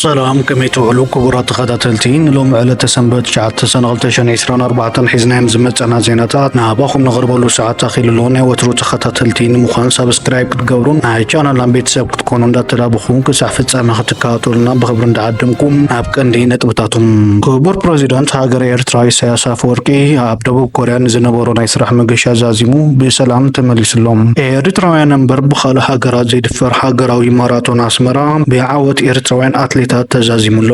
ሰላም፣ ከመይ ትውዕሉ ክቡራት ተኸታተልቲ? ንሎሚ ዕለተ ሰንበት ትሽዓተ ሰነ ክልተ ሽሕን ዕስራን ኣርባዕተን ሒዝናዮም ዝመጸና ዜናታት ናባኹም ነቕርበሉ ሰዓት ኣኺሉ ኣሎ። ናይ ወትሩ ተኸታተልቲ ንምዃን ሳብስክራይብ ክትገብሩን ናይ ቻናልና ቤተሰብ ክትኮኑ እንዳተላበኹ ክሳዕ ፍጻመ ክትከታተሉና ብኽብሪ እንዳዓደምኩም ናብ ቀንዲ ነጥብታቶም። ክቡር ፕረዚደንት ሃገረ ኤርትራ ኢሳያስ ኣፈወርቂ ኣብ ደቡብ ኮርያ ንዝነበሮ ናይ ስራሕ መገሻ ዛዚሙ ብሰላም ተመሊሱ ኣሎ። ኤርትራውያን እምበር ብኻልእ ሃገራት ዘይድፈር ሃገራዊ ማራቶን ኣስመራ ብዓወት ኤርትራውያን ኣትሌታት ተዛዚሙ ኣሎ።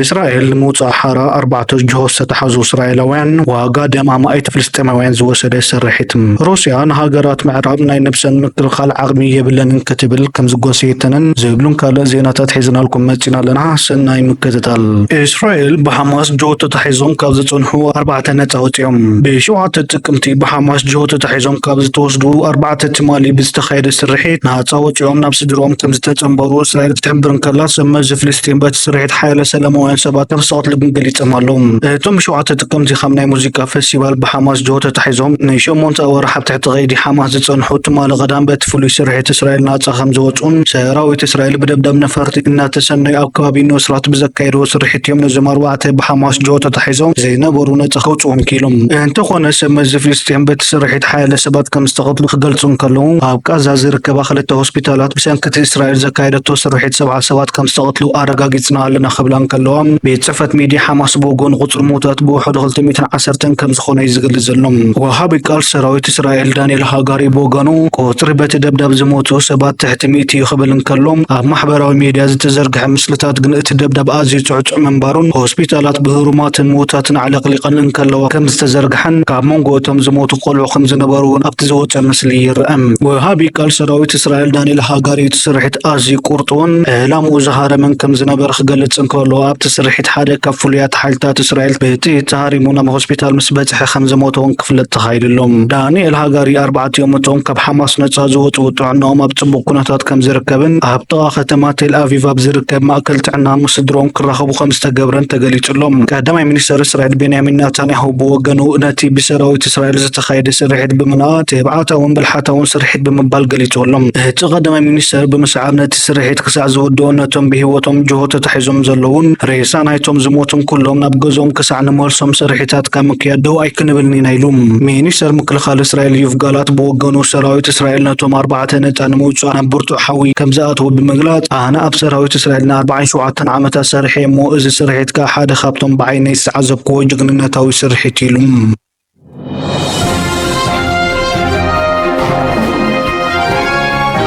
እስራኤል ንምውጻእ ሓራ ኣርባዕተ ጅሆ ዝተታሕዙ እስራኤላውያን ዋጋ ደም ኣማኢት ፍልስጤማውያን ዝወሰደ ስርሒት። ሩስያ ንሃገራት ምዕራብ ናይ ነብሰን ምክልኻል ዓቕሚ የብለንን ክትብል ከም ዝጎሰየተንን ዝብሉን ካልእ ዜናታት ሒዝናልኩም መጺና ኣለና። ሰናይ ምክትታል። እስራኤል ብሓማስ ጅሆ ተታሒዞም ካብ ዝጸንሑ ኣርባዕተ ነጻ ወጺኦም። ብሸውዓተ ጥቅምቲ ብሓማስ ጅሆ ተታሒዞም ካብ ዝተወስዱ ኣርባዕተ ትማሊ ብዝተኻየደ ስርሒት ናጻ ወጺኦም ናብ ስድርኦም ከም ዝተጸንበሩ እስራኤል ክትሕብር እንከላ፣ ሰብ መዚ ፍልስጤም በቲ ስርሒት ሓያለ ሰላማውያን ሰባት ከም ዝተቐትሉ ግን ገሊጾም ኣለዉ። እቶም ብሸውዓተ ጥቅምቲ ካብ ናይ ሙዚቃ ፈስቲቫል ብሓማስ ጅሆ ተታሒዞም ንሸሞንተ ኣዋርሕ ኣብ ትሕቲ ቀይዲ ሓማስ ዝጸንሑ ትማሊ ቀዳም በቲ ፍሉይ ስርሒት እስራኤል ናጻ ከም ዝወጹን ሰራዊት እስራኤል ብደብዳብ ነፈርቲ እናተሰነዩ ኣብ ከባቢ ኖስራት ብዘካየድዎ ስርሒት እዮም ነዞም ኣርባዕተ ብሓማስ ጅሆ ተታሒዞም ዝነበሩ ነጻ ከውጽኦም ክኢሎም። እንተኾነ ሰብ መዚ ፍልስጤም በቲ ስርሒት ሓያለ ሰባት ከም ዝተቐትሉ ክገልጹ እንከለዉ፣ ኣብ ቃዛ ዝርከባ ክልተ ሆስፒታላት ብሰንኪ እቲ እስራኤል ዘካየደቶ ስርሒት ሰብዓ ሰባት ከም ዝተቐትሉ ኣረጋጊጽና ኣለና ክብላ እንከለዋ፣ ቤት ጽሕፈት ሚድያ ሓማስ ብወገኑ ቁጽሪ ምዉታት ብውሕዱ ክልተ ሚእትን ዓሰርተን ከም ዝኾነ እዩ ዝገልጽ ዘሎ። ወሃቢ ቃል ሰራዊት እስራኤል ዳንኤል ሃጋሪ ብወገኑ፣ ቁጽሪ በቲ ደብዳብ ዝሞቱ ሰባት ትሕቲ ሚእቲ እዩ ክብል እንከሎ፣ ኣብ ማሕበራዊ ሚድያ ዝተዘርግሐ ምስልታት ግን እቲ ደብዳብ ኣዝዩ ጽዕጹዕ ምንባሩን ሆስፒታላት ብህሩማትን ምዉታትን ኣዕለቕሊቐን እንከለዋ ከም ዝተዘርግሐን ካብ መንጎ እቶም ዝሞቱ ቆልዑ ከም ዝነበሩ እውን ኣብቲ ዝወጸ ምስሊ ይርአ። ወሃቢ ቃል ሰራዊት እስራኤል ዳንኤል ሃጋሪ እቲ ስርሒት ኣዝዩ ቁርጡውን ዕላምኡ ዝሃረመን ከም ዝነበረ ክገልጽ እንከሎ፣ ኣብቲ ስርሒት ሓደ ካብ ፍሉያት ሓይልታት እስራኤል ብጥይት ተሃሪሙ ናብ ሆስፒታል ምስ በጽሐ ከም ዝሞተ እውን ክፍለጥ ተኻኢሉ ኣሎ። ዳንኤል ሃጋሪ ኣርባዕቲኦም እቶም ካብ ሓማስ ነጻ ዝወጽኡ ጥዕናኦም ኣብ ጽቡቕ ኩነታት ከም ዝርከብን ኣብ ጥቓ ከተማ ቴል ኣቪቭ ኣብ ዝርከብ ማእከል ጥዕና ምስ ስድሮም ክራኸቡ ከም ዝተገብረን ተገሊጹ ኣሎ። ቀዳማይ ሚኒስተር እስራኤል ቤንያሚን ናታንያሁ ብወገኑ ነቲ ብሰራዊት እስራኤል ዝተኻየደ ስርሒት ብምንኣ ትብዓታውን ብልሓታውን ስርሒት ብምባል ገሊጹ ኣሎ። እቲ ቀዳማይ ሚኒስተር ብምስዓብ ነቲ ስርሒት ክሳዕ ዝውድኦ ነቶም ብህይወቶም ጅሆ ተታሒዞም ዘለዉን ሬሳ ናይቶም ዝሞቱን ኩሎም ናብ ገዝኦም ክሳዕ ንመልሶም ስርሒታት ካብ ምክያድ ደው ኣይክንብልን ኢና ኢሉ። ሚኒስተር ምክልኻል እስራኤል ዩቭ ጋላት ብወገኑ ሰራዊት እስራኤል ነቶም ኣርባዕተ ነጻ ንምውጻእ ናብ ብርቱዕ ሓዊ ከም ዝኣተዉ ብምግላጽ ኣነ ኣብ ሰራዊት እስራኤል ንኣርባዓን ሸውዓተን ዓመታት ሰሪሐ እሞ እዚ ስርሒት ከኣ ሓደ ካብቶም ብዓይነይ ዝተዓዘብክዎ ጅግንነታዊ ስርሒት ኢሉ።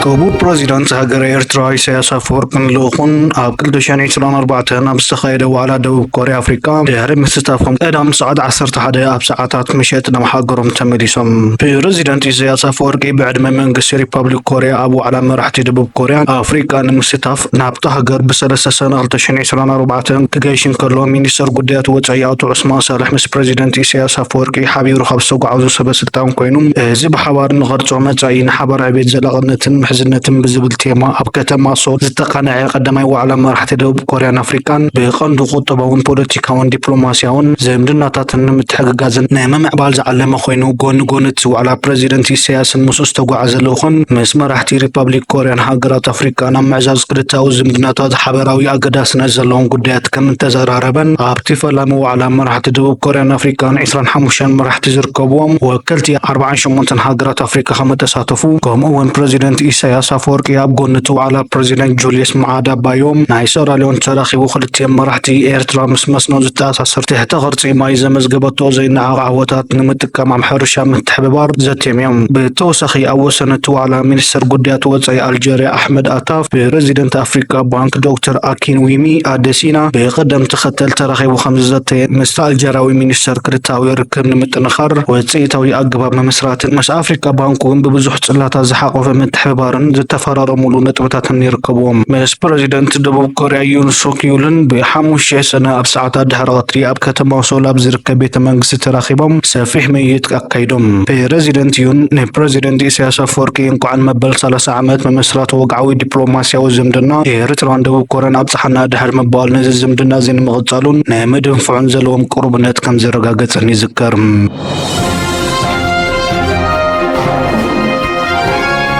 ክቡር ፕረዚደንት ሃገረ ኤርትራ ኢሳያስ ኣፈወርቅን ልኡኹን ኣብ ክልተ ሽሕን ዕስራን ኣርባዕተን ኣብ ዝተኻየደ ዋዕላ ደቡብ ኮርያ ኣፍሪቃ ድሕሪ ምስታፎም ቀዳም ሰዓት ዓሰርተ ሓደ ኣብ ሰዓታት ምሸት ናብ ሃገሮም ተመሊሶም። ፕረዚደንት ኢሳያስ ኣፈወርቂ ብዕድመ መንግስቲ ሪፓብሊክ ኮርያ ኣብ ዋዕላ መራሕቲ ደቡብ ኮርያን ኣፍሪቃ ንምስታፍ ናብታ ሃገር ብሰለስተ ሰነ ክልተ ሽሕን ዕስራን ኣርባዕተን ክገይሽ እንከሎ፣ ሚኒስተር ጉዳያት ወጻኢ ኣቶ ዑስማን ሳልሕ ምስ ፕረዚደንት ኢሳያስ ኣፈወርቂ ሓቢሩ ካብ ዝተጓዓዙ ሰበ ስልጣን ኮይኑ፣ እዚ ብሓባር ንቐርጾ መጻኢ ንሓባር ዕቤት ዘላቕነትን ምሕዝነትን ብዝብል ቴማ ኣብ ከተማ ሶል ዝተቓንዐ ቀዳማይ ዋዕላ መራሕቲ ደቡብ ኮርያን ኣፍሪቃን ብቐንዱ ቁጠባውን ፖለቲካውን ዲፕሎማስያውን ዝምድናታትን ንምትሕግጋዝን ንምምዕባል ዝዓለመ ኮይኑ፣ ጎኒ ጎኒ እቲ ዋዕላ ፕረዚደንት ኢሳያስን ምስኡ ዝተጓዓዘ ልኡኹን ምስ መራሕቲ ሪፓብሊክ ኮርያን ሃገራት ኣፍሪቃን ኣብ ምዕዛዝ ክልተኣዊ ዝምድናታት ሓበራዊ ኣገዳስነት ዘለዎም ጉዳያት ከም እተዘራረበን ኣብቲ ፈላሚ ዋዕላ መራሕቲ ደቡብ ኮርያን ኣፍሪቃን ዕስራን ሓሙሽተን መራሕቲ ዝርከብዎም ወከልቲ ኣርባዓን ሸሞንተን ሃገራት ኣፍሪቃ ከም እተሳተፉ፣ ከምኡ እውን ፕረዚደንት ኢሳያስ ኣፈወርቂ ኣብ ጎኒ እቲ ዋዕላ ፕረዚደንት ጁልየስ መዓዳ ባዮም ናይ ሰራልዮን ተራኺቡ ክልቲኦም መራሕቲ ኤርትራ ምስ መስኖ ዝተኣሳሰር ትሕተ ቅርጺ ማይ ዘመዝገበቶ ዘይነዓቕ ዓወታት ንምጥቃም ኣብ ሕርሻ ምትሕብባር ዘትዮም እዮም። ብተወሳኺ ኣብ ወሰን እቲ ዋዕላ ሚኒስተር ጉዳያት ወጻኢ ኣልጀርያ ኣሕመድ ኣታፍ ፕረዚደንት ኣፍሪቃ ባንክ ዶክተር ኣኪን ዊሚ ኣደሲና ብቅደም ተኸተል ተራኺቡ ከም ዝዘተየ ምስቲ ኣልጀርያዊ ሚኒስተር ክልተኣዊ ርክብ ንምጥንኻር ውጽኢታዊ ኣገባብ ምምስራትን ምስ ኣፍሪቃ ባንክ እውን ብብዙሕ ጽላታት ዝሓቆፈ ምትሕብባርን ዝተፈራረሙሉ ነጥብታትን ይርከብዎም። ምስ ፕረዚደንት ደቡብ ኮርያ ዩን ሱክ ዩልን ብሓሙሽተ ሰነ ኣብ ሰዓታት ድሕሪ ቀትሪ ኣብ ከተማ ሶል ኣብ ዝርከብ ቤተ መንግስቲ ተራኺቦም ሰፊሕ ምይይጥ ኣካይዶም። ፕረዚደንት ዩን ንፕረዚደንት ኢሳያስ ኣፈወርቂ እንኳዕ መበል ሰላሳ ዓመት ምምስራት ወግዓዊ ዲፕሎማስያዊ ዝምድና ኤርትራን ደቡብ ኮርያን ኣብጽሓና ድሕሪ ምባል፣ ነዚ ዝምድና እዚ ንምቕጻሉን ንምድንፍዑን ዘለዎም ቅሩብነት ከም ዘረጋገጸን ይዝከር።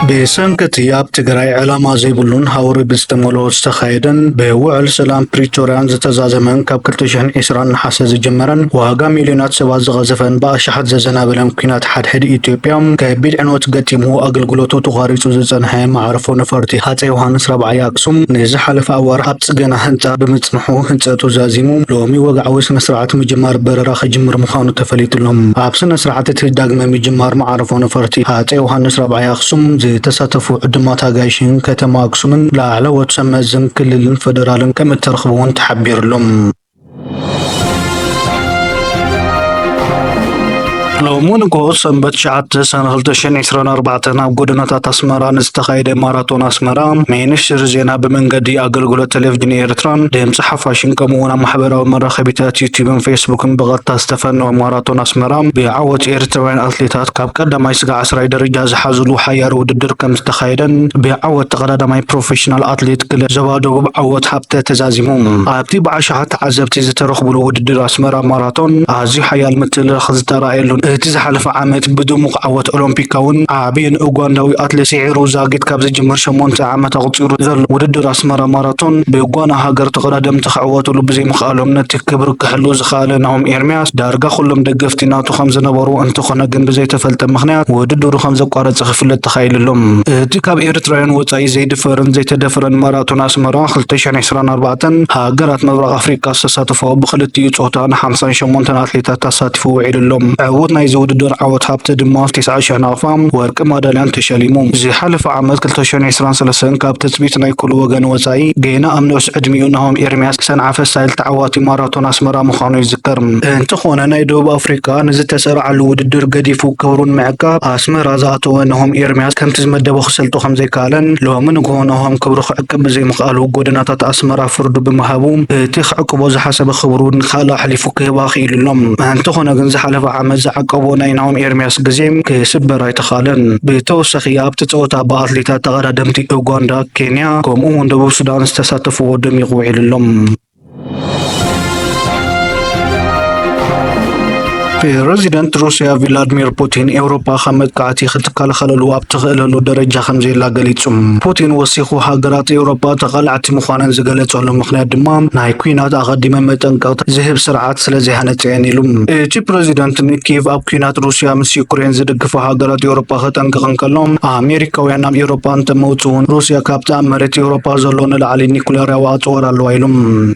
ብሰንኪ እቲ ኣብ ትግራይ ዕላማ ዘይብሉን ሃውሪ ብዝተመልኦ ዝተኻየደን ብውዕል ሰላም ፕሪቶርያን ዝተዛዘመን ካብ ክልተ ሽሕን ዕስራን ነሓሰ ዝጀመረን ዋጋ ሚልዮናት ሰባት ዝቐዘፈን ብኣሽሓት ዘዘናበለን ኲናት ሓድሕድ ኢትዮጵያ ከቢድ ዕንወት ገጢሙ ኣገልግሎቱ ተቋሪጹ ዝጸንሐ መዓርፎ ነፈርቲ ሃፀይ ዮሃንስ ራብዓይ ኣክሱም ንዝሓለፈ ኣዋርሕ ኣብ ጽገና ህንጻ ብምጽንሑ ህንጸቱ ዛዚሙ ሎሚ ወግዓዊ ስነ ስርዓት ምጅማር በረራ ክጅምር ምዃኑ ተፈሊጡሎም። ኣብ ስነ ስርዓት እቲ ዳግመ ምጅማር መዓርፎ ነፈርቲ ሃፀይ ዮሃንስ ራብዓይ ኣክሱም ዝተሳተፉ ዕዱማት ኣጋይሽን ከተማ ኣክሱምን ላዕለዎት ሰብ መዝን ክልልን ፈደራልን ከም እተረኽቡ እውን ተሓቢሩሎም። ሎሚ ንግሆ ሰንበት ትሽዓተ ሰነ ክልተ ሽሕን ዕስራን ኣርባዕተን ኣብ ጎደናታት ኣስመራ ንዝተኻየደ ማራቶን ኣስመራ፣ ሚኒስትሪ ዜና ብመንገዲ ኣገልግሎት ቴሌቪዥን ኤርትራን ድምፂ ሓፋሽን ከምኡ እውን ኣብ ማሕበራዊ መራኸቢታት ዩትዩብን ፌስቡክን ብቐጥታ ዝተፈነወ ማራቶን ኣስመራ ብዓወት ኤርትራውያን ኣትሌታት ካብ ቀዳማይ ስጋዕ ዓስራይ ደረጃ ዝሓዝሉ ሓያል ውድድር ከም ዝተኻየደን ብዓወት ተቐዳዳማይ ፕሮፌሽናል ኣትሌት ክለ ዞባ ደቡብ ዓወት ሃብተ ተዛዚሙ። ኣብቲ ብኣሽሓት ተዓዘብቲ ዝተረኽብሉ ውድድር ኣስመራ ማራቶን ኣዝዩ ሓያል ምትልኻኽ ዝተራእየሉን እቲ ዝሓለፈ ዓመት ብድሙቕ ዓወት ኦሎምፒካውን ዓብይን ኡጋንዳዊ ኣትሌት ስዒሩ ዛጊት ካብ ዝጅምር ሸሞንተ ዓመት ኣቑጺሩ ዘሎ ውድድር ኣስመራ ማራቶን ብጓና ሃገር ተቐዳደምቲ ክዕወትሉ ብዘይምኽኣሎም ነቲ ክብሪ ክሕሉ ዝኸኣለ ናሆም ኤርምያስ ዳርጋ ኩሎም ደገፍቲ ናቱ ከም ዝነበሩ እንተኾነ ግን ብዘይተፈልጠ ምኽንያት ውድድሩ ከም ዘቋረጸ ክፍለጥ ተኻኢሉሎም። እቲ ካብ ኤርትራውያን ወጻኢ ዘይድፈርን ዘይተደፍረን ማራቶን ኣስመራ ክልተ ሽሕን ዕስራን ኣርባዕተን ሃገራት ምብራቕ ኣፍሪቃ ዝተሳተፎ ብክልቲኡ ጾታ ንሓምሳን ሸሞንተን ኣትሌታት ኣሳቲፉ ውዒሉ ኣሎ። ዕዉት ናይዚ ውድድር ዓወት ሃብተ ድማ ኣብ ተስዓ ሽሕ ናቕፋ ወርቂ ማዳልያን ተሸሊሙ። ዝሓለፈ ዓመት ክልተ ሽሕን ዕስራን ሰለስተን ካብ ትጽቢት ናይ ኩሉ ወገን ወጻኢ ገና ኣብ ንኡስ ዕድሚኡ ናሆም ኤርምያስ ሰንዓፈ ስታይል ተዓዋቲ ማራቶን ኣስመራ ምዃኑ ይዝከር። እንተኾነ ናይ ደቡብ ኣፍሪቃ ንዝተሰርዓሉ ውድድር ገዲፉ ክብሩን ምዕቃብ ኣስመራ ዝኣተወ ናሆም ኤርምያስ ከምቲ ዝመደቦ ክሰልጦ ከም ዘይከኣለን ሎሚ ንግሆ ናሆም ክብሩ ክዕቅብ ብዘይምኽኣሉ ጎደናታት ኣስመራ ፍርዱ ብምሃቡ እቲ ክዕቅቦ ዝሓሰበ ክብሩ ንኻልእ ኣሕሊፉ ክህባ ክኢሉ ኣሎ። እንተኾነ ግን ዝሓለፈ ዓመት ዝዓቀቦ ናይ ናሆም ኤርምያስ ግዜ ክስበር ኣይተኻለን። ብተወሳኺ ኣብቲ ጸወታ ብኣትሌታት ተቐዳደምቲ ኡጋንዳ፣ ኬንያ ከምኡ እውን ደቡብ ሱዳን ዝተሳተፍዎ ደሚቑ ውዒሉ ኣሎ። ፕረዚደንት ሩስያ ቭላድሚር ፑቲን ኤውሮጳ ካብ መጥቃዕቲ ክትከላኸለሉ ኣብ ትኽእለሉ ደረጃ ከም ዘላ ገሊጹ። ፑቲን ወሲኹ ሃገራት ኤውሮጳ ተቓላዕቲ ምዃነን ዝገለጸሉ ምኽንያት ድማ ናይ ኲናት ኣቐዲመ መጠንቀቕታ ዝህብ ስርዓት ስለ ዘይሃነጸ እየን ኢሉ። እቲ ፕረዚደንት ንኪየቭ ኣብ ኲናት ሩስያ ምስ ዩክሬን ዝድግፋ ሃገራት ኤውሮጳ ከጠንቅቕ እንከሎ ኣሜሪካውያን ናብ ኤውሮጳ እንተመውጽኡ እውን ሩስያ ካብቲ ኣብ መሬት ኤውሮጳ ዘሎ ንላዕሊ ኒኩሌራዊ ኣጽዋር ኣለዋ ኢሉ።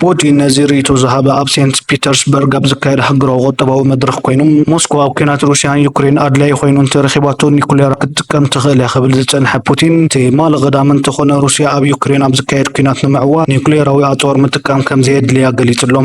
ፑቲን ነዚ ርእይቶ ዝሃበ ኣብ ሴንት ፒተርስበርግ ኣብ ዝካየድ ኣህጉራዊ ቁጠባዊ መድረኽ ኮይኑ፣ ሞስኮ ኣብ ኲናት ሩስያን ዩክሬን ኣድላዪ ኮይኑ እንተረኺባቶ ኒኩሌር ክትጥቀም ትኽእል እያ ክብል ዝጸንሐ ፑቲን፣ ትማሊ ቀዳም እንተኾነ ሩስያ ኣብ ዩክሬን ኣብ ዝካየድ ኲናት ንምዕዋት ኒኩሌራዊ ኣጽዋር ምጥቃም ከም ዘየድልያ ገሊጹ ኣሎ።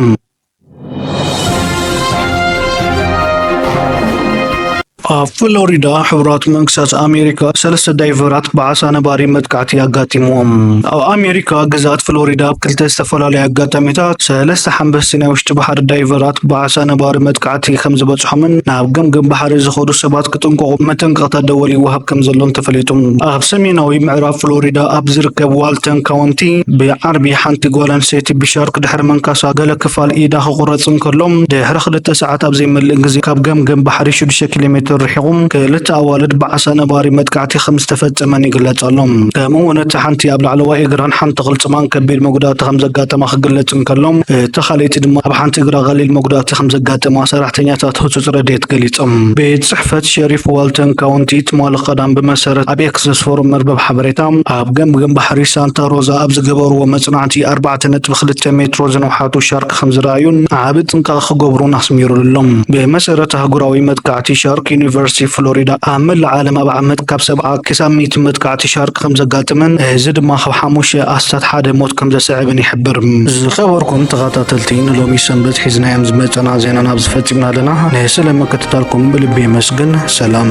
ኣብ ፍሎሪዳ ሕቡራት መንግስታት ኣሜሪካ ሰለስተ ዳይቨራት ብዓሳ ነባሪ መጥቃዕቲ ኣጋጢምዎም። ኣብ ኣሜሪካ ግዝኣት ፍሎሪዳ ኣብ ክልተ ዝተፈላለዩ ኣጋጣሚታት ሰለስተ ሓንበስቲ ናይ ውሽጢ ባሕሪ ዳይቨራት ብዓሳ ነባሪ መጥቃዕቲ ከም ዝበጽሖምን ናብ ገምገም ባሕሪ ዝኸዱ ሰባት ክጥንቀቑ መጠንቀቕታ ደወል ይወሃብ ከም ዘሎን ተፈሊጡ። ኣብ ሰሜናዊ ምዕራብ ፍሎሪዳ ኣብ ዝርከብ ዋልተን ካውንቲ ብዓርቢ ሓንቲ ጓል ኣንስተይቲ ብሻርክ ድሕሪ ምንካሳ ገለ ክፋል ኢዳ ክቑረጽ እንከሎ ድሕሪ ክልተ ሰዓት ኣብ ዘይመልእ ግዜ ካብ ገምገም ባሕሪ ሽዱሽተ ኪሎ ሜትር ርሒቑ ክልተ ኣዋልድ ብዓሳ ነባሪ መጥቃዕቲ ከም ዝተፈጸመን ይግለጽ ኣሎ። ከምኡ እውን እቲ ሓንቲ ኣብ ላዕለዋይ እግራን ሓንቲ ቅልጽማን ከቢድ መጉዳእቲ ከም ዘጋጠማ ክግለጽ እንከሎ፣ እታ ካልኣይቲ ድማ ኣብ ሓንቲ እግራ ቀሊል መጉዳእቲ ከም ዘጋጠማ ሰራሕተኛታት ህጹጽ ረድኤት ገሊጾም። ቤት ጽሕፈት ሸሪፍ ዋልተን ካውንቲ ትማሊ ቀዳም ብመሰረት ኣብ ኤክስ ዘስፈሮ መርበብ ሓበሬታ፣ ኣብ ገምገም ባሕሪ ሳንታ ሮዛ ኣብ ዝገበርዎ መጽናዕቲ ኣርባዕተ ነጥቢ ክልተ ሜትሮ ዝንውሓቱ ሻርክ ከም ዝረኣዩን ዓቢ ጥንቃቐ ክገብሩን ኣስሚሩሎም። ብመሰረት ኣህጉራዊ መጥቃዕቲ ሻርክ፣ ዩኒቨርሲቲ ፍሎሪዳ ኣብ መላእ ዓለም ኣብ ዓመት ካብ ሰብዓ ክሳብ ሚእቲ መጥቃዕቲ ሻርክ ከም ዘጋጥምን እዚ ድማ ካብ ሓሙሽተ ኣስታት ሓደ ሞት ከም ዘስዕብን ይሕብር። ዝኸበርኩም ተኸታተልቲ፣ ንሎሚ ሰንበት ሒዝናዮም ዝመጸና ዜናና ኣብዚ ፈጺምና ኣለና። ንስለ ምክትታልኩም ብልቢ የመስግን። ሰላም።